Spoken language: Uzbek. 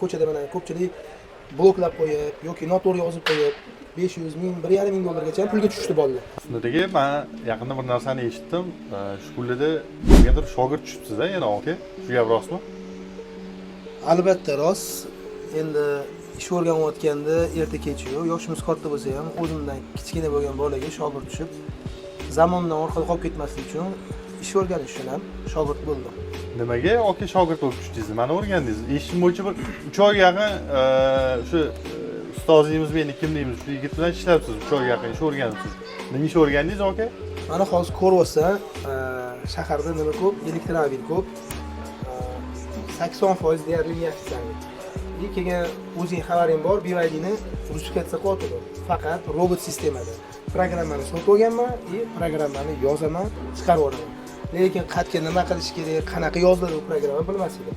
Ko'chada mana ko'pchilik bloklab qo'yib yoki noto'g'ri yozib qo'yib, 500 000, 1,5 ming dollargacha pulga tushdi bolalar. Shundagi man yaqinda bir narsani eshitdim. Shu kunlarda kimgadir shogird tushibsiz a yana, aka, shu gap rostmi? Albatta rost. Endi ish o'rganayotganda erta kechiyu yoshimiz katta bo'lsa ham, o'zimdan kichkina bo'lgan bolaga shogird tushib, zamondan orqada qolib ketmaslik uchun ish o'rganish uchun ham shogird bo'ldim. Nimaga, aka, shogird bo'lib tushdingiz? Nimani o'rgandingiz? Eshitishim bo'yicha, bir 3 oyga yaqin o'sha ustozingizmi, endi kim deymiz, shu yigit bilan ishlabsiz, 3 oyga yaqin ish o'rganibsiz. Nima ish o'rgandingiz, aka? Mana hozir ko'ryapsan, shaharda nima ko'p? Elektromobil ko'p, 80% deyarli неофициальный. И keyin o'zing xabaring bor, BYDni rusifikatsiya qilyotidi faqat robot sistemada. Programmani sotib olganman и programmani yozaman, chiqarib yuboraman, lekin qayerga nima qilish kerak, qanaqa yoziladi u programma, bilmas edim.